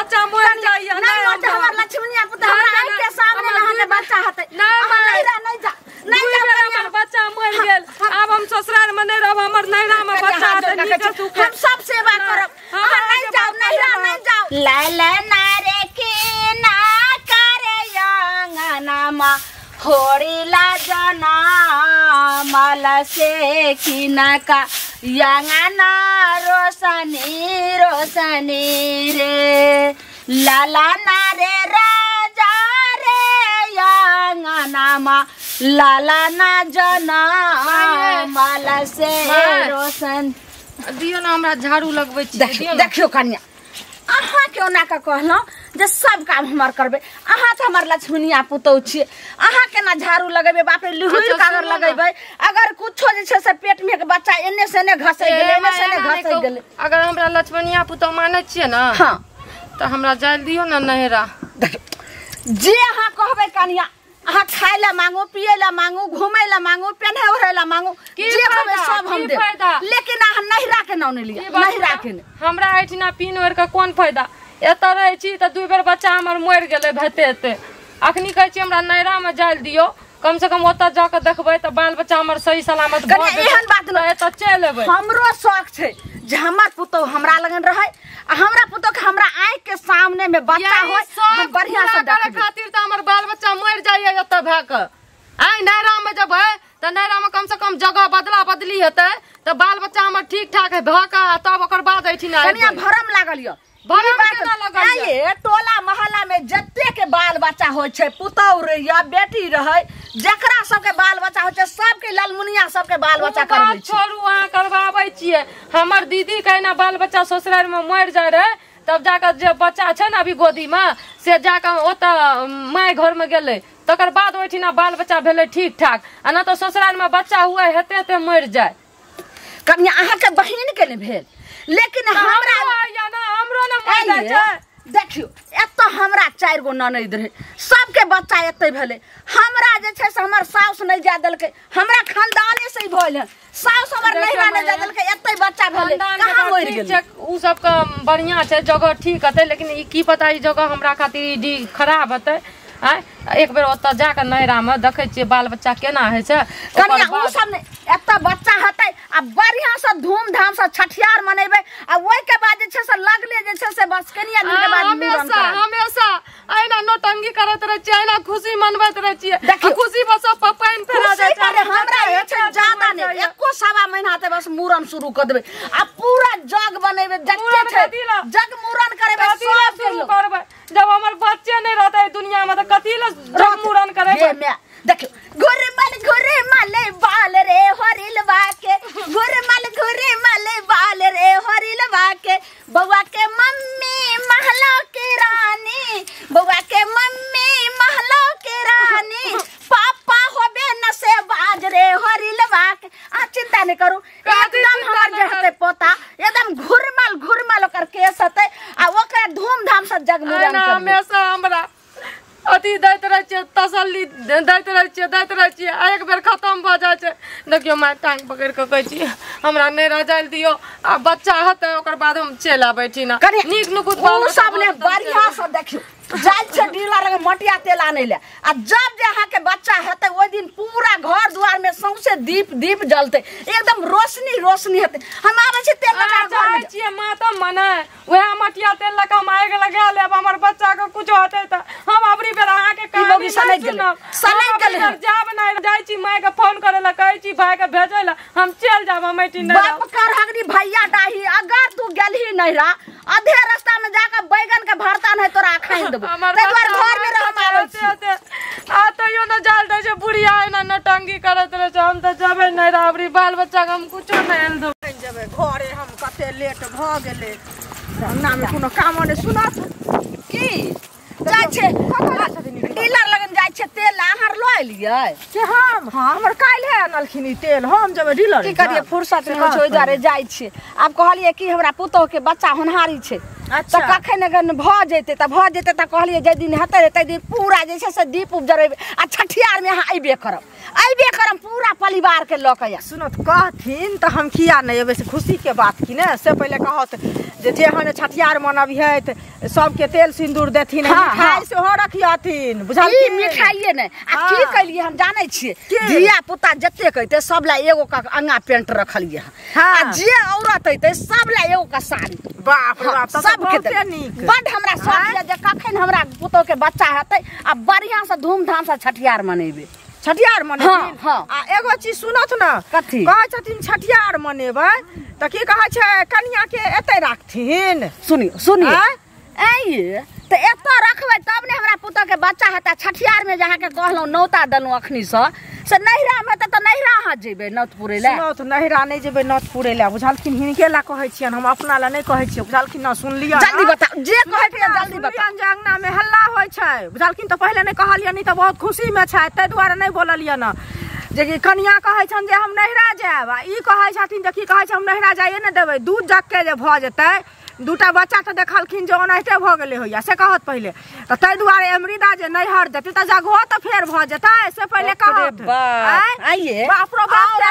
बच्चा मर जाइए नहीं मरते हमर लक्ष्मणिया पुत हमरा आँख के सामने अहाँ के बच्चा हेतै नहीं नहीं नहीं जा नहीं जा हमर बच्चा मर गेल आब हम ससुराल में नहीं रहब हमर नैहरा में बच्चा हेतै नीक सुख हम सब सेवा करब अहाँ नहीं जाओ नैहरा नहीं जाओ ला ला ना रे के ना करे अंगनामा होरी ला जना माला से किना का यांगना रोशनी रोशनी रे लाला ना रे राजा रे यांगनामा लाला ना जना माला से रोशन दियो ना हमरा झाड़ू लगबै छी देखियो देखियो कन्या अहाँ के ओना के कहलहुँ जे सब काम हमर करबै अहाँ तऽ हमर लक्ष्मणिया पुतहु छियै अहाँ केना झाड़ू लगेबै बाप रे लिहुर कागर लगेबै अगर कुछो जे छै से पेट में के बच्चा एने से एने घसै गेलै एने से एने घसै गेलै अगर हमरा लक्ष्मणिया पुतहु मानै छियै ना हां तऽ हमरा जाय दियो ना नैहरा जे अहाँ कहबै कन्या अहाँ खाय ला मांगू पिए ला मांगू घूमे ला मांगू पेन्हे ओढ़े ला मांगू जे कहबै सब हम देब लेकिन अहाँ नैहरा के नाम नहि लिअ नैहरा के नहि हमरा एहिठिना पीन ओढ़ि कऽ कोन फायदा एतऽ रहै छी तऽ 2 बेर बच्चा हमर मरि गेलै भेते हेते अखनी कहै छी हमरा नैहरा में जाय दियो कम से कम ओतऽ जाके देखबै तऽ बाल बच्चा हमर सही सलामत भऽ जेतै एहन बात नहि एतऽ चलि एबै हमरो शौक छै जे हमर पुतहु हमरा लगन रहै आ हमरा पुतहु के हमरा आँखि के सामने में बच्चा होय हम बढ़िया से देखबै खातिर तऽ हमर बाल बच्चा मरि जाइए एतऽ भए कऽ आइ नैहरा में जेबै तऽ नैहरा में कम से कम जगह बदला बदली हेतै तऽ बाल बच्चा हमर ठीक ठाक भऽ कऽ तब ओकर बाद एहिठिना कनिया भरम लागल यऽ भरम टोला मोहल्ला में जते के बाल बच्चा होइ छै पुतहु रहै बेटी रहै जकरा सबके बाल बच्चा होइ छै सबके ललमुनिया सबके बाल बच्चा करबै छै छोड़ू अहाँ करबाबै छियै हमर दीदी के ना बाल बच्चा ससुराल में मरि जाइ रहै तब जाकऽ जे बच्चा छै ने अभी गोदी में से जाकऽ ओतऽ my घर में गेलै तकर बाद ओहिठिना बाल बच्चा भेलै ठीक ठाक आ नहि तऽ ससुराल में बच्चा हुए हेते हेते मरि जाय कनिया अहाँके बहिन के नहि भेल लेकिन हमरा हमरो ना मरि जाइ छै देखियो एतऽ हमरा 4 गो ननैद रहै सबके बच्चा एतै भेलै हमरा जे छै से हमर साउस नहि जाय देलकै हमरा खानदाने से भेल हन साउस हमर नैहरा नहि जाय देलकै एतै बच्चा भेलै कहाँ मरि गेलै उ सबके बढ़िया छै जगह ठीक हेतै लेकिन ई की पता ई जगह हमरा खातिर ई खराब हेतै आँय एक बेर ओतऽ जाकऽ नैहरा में देखै छियै बाल बच्चा केना होइ छै कनिया उ सब नहि एतऽ बच्चा हेतै आ बढ़िया से धूमधाम से छठियार मनेबै आ ओहि के बाद जे छै से लगले जे छै से बस कनिया दिन के बाद हमेशा हमेशा अहिना नौटंकी करैत रहै छियै अहिना खुशी मनबैत रहै छियै खुशी बस पानि फेरा जाइ छै हमरा ई छै ज्यादा नहि एको सवा महीना हेतै बस मूड़न शुरू कऽ देबै आ पूरा जग बनेबै जते छै जग मूड़न करेबै सब शुरू करबै जब हमर बच्चे नहीं रहते दुनिया में तो कथी ला जग मूड़न करेबै देखियो घुरमल बाल रे हरिलवा के घुरमल बाल रे हरिलवा के बउआ के मम्मी महलो के रानी बउआ के मम्मी महलो के रानी पापा होबे न से बाज रे हरिलवा के आ चिंता नहीं करू एकदम हमर जे हेतै पोता एकदम घुरमल घुरमल ओकर केस हेतै आ ओकरा धूमधाम से जग मूड़न करबै हमेशा हमरा अथी दैत रहै छियै तसल्ली दैत रहै छियै दैत रहै छियै आ एक बेर खतम भऽ जाइ छै देखियौ माय टांग पकड़ि कऽ कहै छियै हमरा नैहरा जाय दियौ आ बच्चा हेतै ओकर बाद हम चलि आबै छी ना नीक नुकुत ओ सब ने बढ़िया से देखियौ जाइ छै डीलर लग मटिया तेल आनै ले आ जब जे अहाँके बच्चा हेतै ओहि दिन पूरा घर दुआर में सौंसे दीप दीप जलतै एकदम रोशनी रोशनी हेतै हम आबै छी तेल लगा घर में छियै मातम मनाय वएह मटिया तेल लगा हम आगि लगा लेब हमर बच्चा के कुछो हेतै तऽ हम अबरी बेर अहाँके कहानी सनकि गेलै जाब नहि जाइ छी माय के फोन करै लए कहै छी भाय के भेजै लए हम चलि जाब हम एहिठिन नहि बाप कर हगरी भैया डाही अगर तू गेलही नैहरा आधे रास्ता में जाकर बैगन के भरता नहीं तोरा खाइ देबो तै दुआरे घर में रह हम आबै छी आ तैयो न जाल दै छै बुढ़िया एना नौटंकी करैत रहै छै हम तऽ जेबै नैहरा अबरी बाल बच्चा के हम कुछो नहि आनि देबै जेबै घरे हम कते लेट भऽ गेलै अंगना में कोनो काम नहि सुनत की जाइ छै डीलर लगन जाइ छै तेल अहाँ लऽ एलियै के हम हाँ हमर काल्हि अनलखिन ई तेल हम जेबै डीलर की करियै फुर्सत नहि होइ छै ओहि दुआरे जाइ छियै आब कहलियै कि हमरा पुतोहु के बच्चा होनहारी छै अच्छा तऽ कखन अगर भऽ जेतै तऽ भऽ जेतै तऽ कहलियै जाहि दिन हेतै ताहि दिन पूरा जे छै से दीप उप जरेबै आ छठियारमे अहाँ अयबे करब अइबे करम पूरा परिवार के लऽ के। सुनो तऽ कहथिन तऽ हम किया नहि एबै, से खुशी के बात की ने। से पहिले कहत जे जेहन छठियार मनबिहैत सबके तेल सिन्दूर देथिन, मिठाई सेहो रखियथिन, बुझलखिन? मिठाइए नहि। आ की कैलियै हम जानै छियै, धिया पुता जतेक अइतै सब ला एगो का अंगा पेंट रखलियै हँ, आ जे औरत अइतै सब ला एगो का साड़ी। बाप रे बाप, सबके नीक। बड हमरा शौक यऽ जे कखन हमरा पुतोह के बच्चा हेतै आ बढ़िया से धूमधाम से छठियार मनेबै। छठियार मनेथिन? हाँ। आ एगो चीज सुनत न, कथी कहै छथिन छठियार मनेबै तऽ की कहै छै कनिया के एतै राखथिन। सुनियो सुनियो, ऐ तऽ एतऽ रखबै तब ने हमरा पुतोह के बच्चा हेतै। छठियार में जे अहाँके कहलहुँ नौता देलहुँ अखनी सँ, से नैहरा मे तऽ नैहरा अहाँ जेबै नौत पुरै लए? सुनौ तऽ नैहरा नहि जेबै नौत पुरै लए, बुझलखिन? हिनके लए कहै छियनि, हम अपना लए नहि कहै छियै, बुझलखिन न? सुनलियै? जल्दी बताउ, जे कहै छियै जल्दी बताउ। जे अंगना मे हल्ला होइ छै, बुझलखिन? तऽ पहिले नहि कहलियै, नहि तऽ बहुत खुशी मे छै ताहि दुआरे नहि बोललियै न। जे कि कनिया कहै छनि जे हम नैहरा जायब, आ ई कहै छथिन जे की कहै छै हम नैहरा जाइए नहि देबै। दूध जगके जे भऽ जेतै, दूटा बच्चा तऽ देखलखिन जे ओनाहिते भऽ गेलै होइया, से कहत पहिले। तऽ ताहि दुआरे एमरीदा जे नैहर जेतै तऽ जगहो तऽ फेर भऽ जेतै, से पहिले कहत। बाप रो बाप,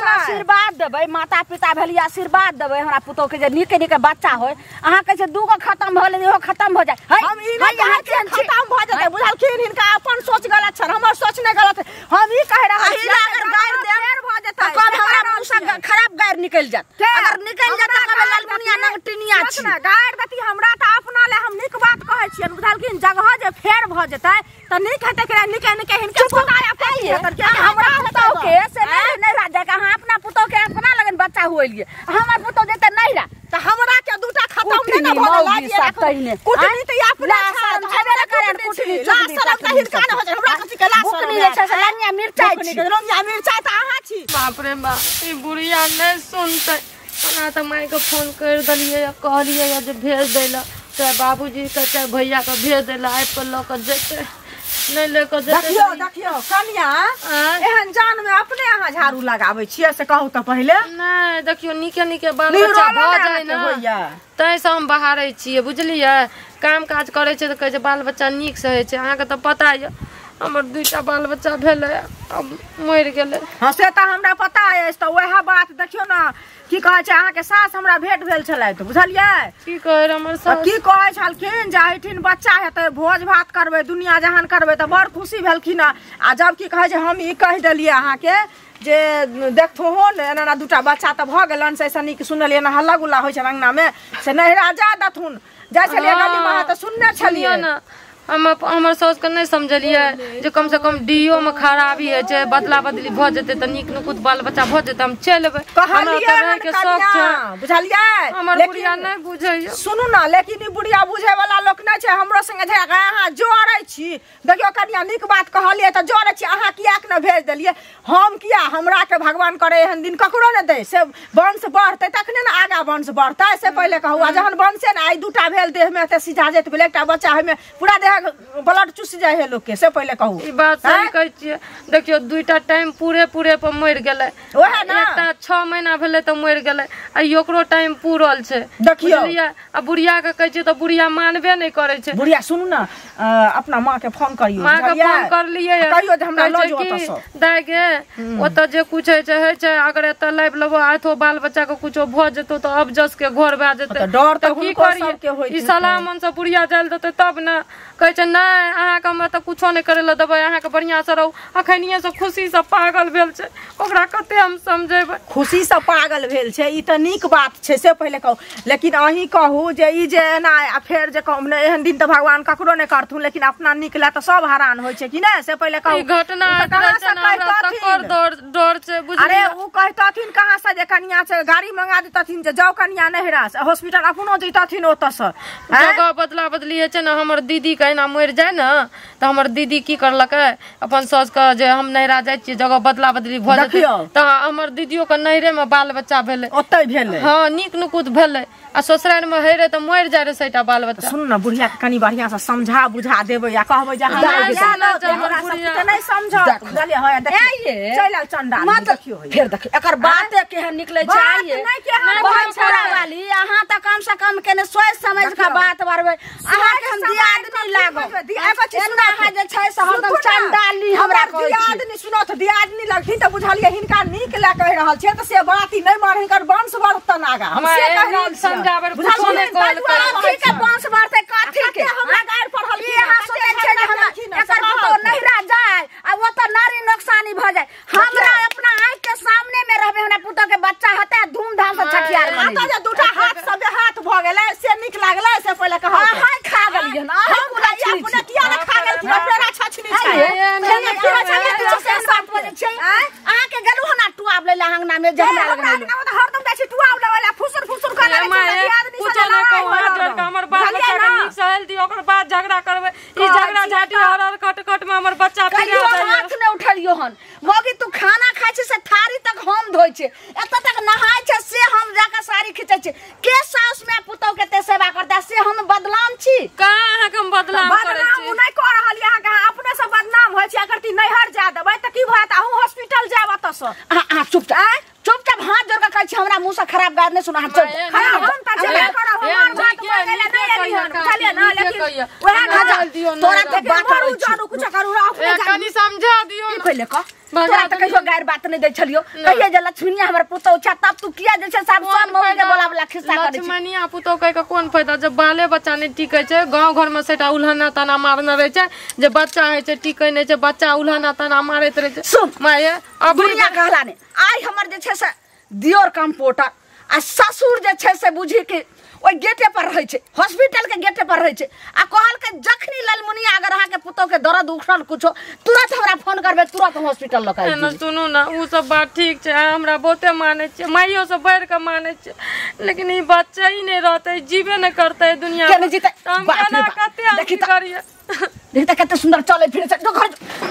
आशीर्वाद देबै, माता पिता भेलियै आशीर्वाद देबै हमरा पुतोह के जे नीके नीके बच्चा होय। अहाँ कहै छियै दूगो खत्म भऽ गेलै, इहो खत्म भऽ जाय। हम ई नहि कहै छियै खत्म भऽ जेतै, बुझलखिन? हिनका अपन सोच गलत छनि, हमर सोच नहि गलत। हम ई कहि रहल छियै अगर गारि देब फेर भऽ जेतै, कहब हमरा मुँह सँ खराब गारि निकलि जायत। अगर निकलि जायत तऽ कहबै ललमुनिया नगटिनिया छी। गारि देती हमरा तऽ अपना ले हम नीक बात कहै छियनि, बुझलखिन? जगह जे फेर भऽ जेतै तऽ नीक हेतै कि नीके नीके हिनके पोता या पोती हेतै। हमरा पुतोह के से नहि नैहरा जाय के, अहाँ अपना पुतोह के अपना लगन बच्चा हुएलियै, हमर पुतोह जेतै नैहरा तऽ हमरा के दूटा खत्म नहि ने भऽ गेलै? कुटनी तऽ अपना छेबे ने करै, कुटनी शरम तऽ हिनका ने हो जाइ, हमरा कथी के ला शरम बुकनी जे छै से लंगिया मिरचाइ छी, लंगिया मिरचाइ तऽ अहाँ छी। बाप रे बाप, ई बुढ़िया नहि सुनतै। ओना तऽ मायके फोन करि देलियै, कहलियै जे भेज दै लए, चाहे बाबूजीके चाहे भैयाके भेज दै लए, आबि कऽ लऽ कऽ जेतै, नहि लऽ कऽ जेतै। देखियौ देखियौ कनिया, एहन जान मे अपने अहाँ झाड़ू लगाबै छियै से कहू तऽ पहिले। नहि देखियौ नीके नीके बाल बच्चा भऽ जाइ ने, ताहिसँ हम बहारै छियै, बुझलियै? काम काज करै छै तऽ कहै छै बाल बच्चा नीकसँ होइ छै। अहाँके तऽ पता यऽ हमर दूटा बाल बच्चा भेलै, अब मरि गेलै। हँ से तऽ हमरा पता अछि। तऽ वएह बात देखियौ ने की कहै छै, अहाँके सास हमरा भेंट भेल छलथि, बुझलियै? की कहै हमर सास? की कहै छलखिन जे एहिठिन बच्चा हेतै, भोज भात करबै, दुनिया जहान करबै, तऽ बड़ खुशी भेलखिन। आ जब की कहै छै हम ई कहि देलियै अहाँके जे देखथो ने एना एना दूटा बच्चा तऽ भऽ गेलनि, से एहिसँ नीक सुनलियै एना हल्ला गुल्ला होइ छनि अङ्गनामे, से नैहरा जा देथुन। जाइ छलियै गलीमे तऽ सुनने छलियै ने। हम हमर साउसके नहि समझलियै जे कमसँ कम do मे खराबी होइ छै, बदला बदली भऽ जेतै तऽ नीक नुकुत बाल बच्चा भऽ जेतै, हम चलि एबै। कहलियै शौक छै, बुझलियै? हमर बुढ़िया नहि बुझैया। सुनू ने, लेकिन ई बुढ़िया बुझै वाला लोक नहि छै। हमरो संगे झगड़ा अहाँ जोड़ै छी। देखियौ कनिया नीक बात कहलियै तऽ जोड़ै छी, अहाँ किएक ने भेज देलियै? हम किया, हमरा के भगवान करे एहन दिन ककरो नहि दै, से वंश बढ़तै तखने ने आगाँ वंश बढ़तै, से पहिले कहू। आ जहन वंशे ने आइ दूटा भेल देहमे एते सिझा जाइत भेल, एकटा बच्चा होइमे पूरा देह ब्लड चूसि जाइ है लोकके, से पहिले कहू। ई बात सही कहै छियै। देखियौ दूटा टाइम पूरे पूरे पर मरि गेलै, ओएह ने एकटा 6 महीना भेलै तऽ मरि गेलै, आ ओकरो टाइम पूरल छै। देखियौ आ बुढ़िया के कहै छियै तऽ बुढ़िया मानबे नहि करै छै। बुढ़िया सुनू ने, अपना माँ के फोन करियौ, माँ के फोन करलियै, कहियौ जे हमरा लऽ जाउ ओतऽसँ। दाइ गे ओतऽ जे कुछ होइ छै होइ छै, अगर एतऽ लाबि लेबो आथो बाल बच्चा के कुछो भऽ जेतौ तऽ अब जस के घर भए जेतै, डर तऽ हुनको सबके होइ। ई सलाह मन से बुढ़िया जाइल देतै तब ने। कहै छै नहि अहाँके हम तऽ कुछो नहि करै लए देबै, अहाँके बढ़िआँसँ रहू। अखनिएसँ खुशीसँ पागल भेल छै, ओकरा कते हम समझेबै? खुशीसँ पागल भेल छै ई तऽ नीक बात छै, से पहिले कहू। लेकिन अहीं कहू जे ई जे एना आ फेर जे कहू एहन दिन तऽ भगवान ककरो नहि करथुन, लेकिन अपना नीक लए तऽ सब हरान होइ छै कि नहि, से पहिले कहू। ई घटना डर छै, अरे ओ कहतथिन कहाँ से जे कनिया से गाड़ी मंगा देतथिन जे जाउ कनिया नैहरा से, हॉस्पिटल अपनो जैतथिन ओतऽसँ। जगह बदला बदली होइ छै ने। हमर दीदी के एना मरि जाय ने तऽ हमर दीदी की करलकै अपन साउसके जे हम नैहरा जाइ छियै, जगह बदला बदली भऽ जेतै, तऽ हमर दीदियो के नैहरे मे बाल बच्चा भेलै, ओतै भेलै, हँ नीक नुकुत भेलै। आ ससुरारि मे होइ रहै तऽ मरि जाइ रहै सैटा बाल बच्चा। सुन ने बुढ़िया के कनी बढ़िया से समझा बुझा देबै आ कहबै जे हमरा सबके नहि समझत, बुझलियै? हँ देखियौ चलि आयल चंडाल, देखियौ फेर देखियौ एकर बाते केहन निकलै छै। आइए वाली अहाँ तऽ कम कम से कम केने सोच समझ के बात बढ़बै अहाँ के हम दियादनी लागब एना अहाँ जे छै से हरदम चंडाली हमरा कहै छी। दियादनी सुनो त दियादनी लगथिन त बुझलियै हिनका नीक लए कहि रहल छियै त से बात ही नहि मार हिनकर वंश बढ़तन आगा हम से कहि रहल छियै। समझाबै कुछो नहि कहल कथी के वंश बढ़तै कथी के हमरा गारि पढ़ल ई अहाँ सोचै छियै जे हमरा एकर पुतोह नहिरा जाय आ ओतऽ नारी नोकसानी भऽ जाय। हमरा अपना आँखि के सामने में रहबै हमरा पुतोह के बच्चा हेतै धूमधाम से छठियार मनेबै। जे दूटा हाथ सब हाथ भऽ गेलै से नीक लागलै से पहिले कहू। अहाँ खा गेलियै हन अहाँ पूरा अपने किया ने खा गेलखिन अपने छछनी छै अहाँ के गेलु हन टुआब लै अंगना में जे हमरा लग नहि हरदम जाइ छी टुआब लेबै ला फुसुर फुसुर कर लागै छै दियादनी कुछो नहि कहू हाथ जोड़ के हमर बाल बच्चा के नीक से हेल दियौ ओकर बाद झगड़ा करबै। ई झगड़ा झाटी हर खट खट में हमर बच्चा पिया जाय। हाथ नहि उठलियो हन मौगी तू खाना खाइ छै से थारी तक हम धोइ छै एतऽ तक नहाय छै से हम जाके साड़ी खींचै छै के साउस में पुतोह के ते सेवा करता से हम बदनाम छी। कहाँ अहाँके हम बदनाम करै छी? बदनाम नहि कऽ रहल अहाँके अहाँ अपने से बदनाम होइ छी। अगर ती नैहर जा देबै तऽ की भऽ जायत अहूँ हॉस्पिटल जायब ओतऽ से। अहाँ चुपचाप चुपचाप हाथ जोड़ के कहै छी हमरा मुँह से खराब गारि नहि सुन। अहाँ चुप हम तऽ जेबे करब हमर बात मानै लए नहि एली हन बुझलियै ने लेकिन ओएह तोरा तऽ बात करू जानू कुछ करू अपने कनी समझा दियौ की पहिले कह तोरा तऽ कहियो गारि बात नहि दै छलियौ कहियो जे लक्ष्मीनिया हमर पुतोह छै तब तू किया जे छै सब सब मौगी के बोला बोला खिस्सा करै छी। लक्ष्मणिया पुतोह कहि के कोन फायदा जब बाले बच्चा नहि टिकै छै। गाँव घर में सेटा उल्हना ताना मारने रहै छै जे बच्चा होइ छै टिकै नहि छै बच्चा उल्हना ताना मारैत रहै छै। सुन माये अब दुनिया कहला ने आइ हमर जे छै से दियोर कम्पोटर आ ससुर जे छै से बुझी कि ओहि गेटे पर रहै छै हॉस्पिटल के गेटे पर रहै छै आ कहलकै जखनी ललमुनिया अगर अहाँके पुतोह के दर्द उठल कुछो तुरंत हमरा फोन करबै तुरंत हम हॉस्पिटल लऽ के आबि। सुनू ने ओ सब बात ठीक छै अहाँ हमरा बहुते मानै छियै माइयो से बढ़ि कऽ मानै छियै लेकिन ई बच्चा ही नहि रहतै जीबे नहि करतै दुनिया केने जीतै हम केना कते अथी करियै। देखी त कते सुंदर चलै फिरै छै घर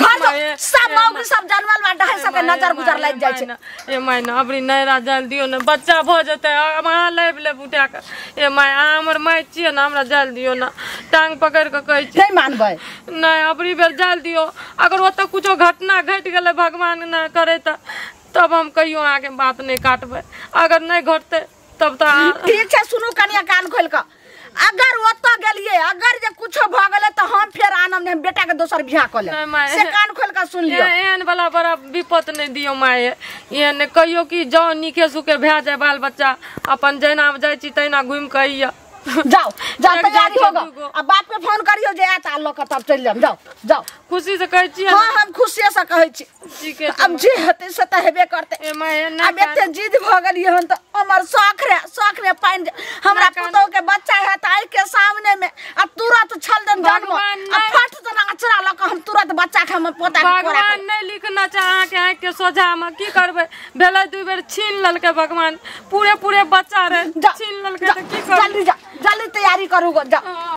घर सब मौगी सब जनमल बा डहाइ सबके नजर गुजर लागि जाइ छै। ए my न अबरी नैहरा जाय दियौ ने बच्चा भऽ जेतै अहाँ लाबि लेब उठा कऽ। ए my अहाँ हमर माय छियै ने हमरा जाय दियौ ने टांग पकड़ि कऽ कहै छी नहि मानबै नहि अबरी बेर जाय दियौ। अगर ओतऽ कुछो घटना घटि गेलै भगवान न करे तऽ तब हम कहियो अहाँके बात नहि काटबै अगर नहि घटतै तब तऽ ठीक छै। सुनू कनिया कान खोलि कऽ अगर ओतऽ गेलियै अगर जे कुछो भऽ गेलै तऽ हम फेर आनब नहि हम बेटा के दोसर बियाह कऽ लेब से कान खोलि कऽ सुन लियौ। एहन वाला बड़ा विपत नहि दियौ माय एहन नहि कहियो कि जाउ नीके सुखे भए जाय बाल बच्चा अपन जहिना जाइ छी तहिना घुमि कऽ अइयै। जाओ जाओ तैयारी होगा आ बाप के फोन करियो जे आयत आ लऽ कऽ तब चलि जायब। जाओ जाओ खुशी से कहै छी। हाँ हम खुशिये से कहै छी। ठीके छै अब जे हेतै से तऽ हेबे करतै। आब एते जिद भऽ गेलियै हन तऽ हमर शौख रहे शौख मे पानि हमरा पुतोह के बच्चा हेत आँखि के सामने में आ तुरंत छल देन जन्म आ फट जना अचरा लऽ कऽ हम तुरंत बच्चा के हम पोता के कोरा। भगवान नहि लिखना छै अहाँके आँखि के सोझा मे की करबै भेलै दू बेर छीन लेलकै भगवान पूरे पूरे बच्चा रहे छीन लेलकै तऽ की करबै। जल्दी जा जल्दी तैयारी करू जाओ।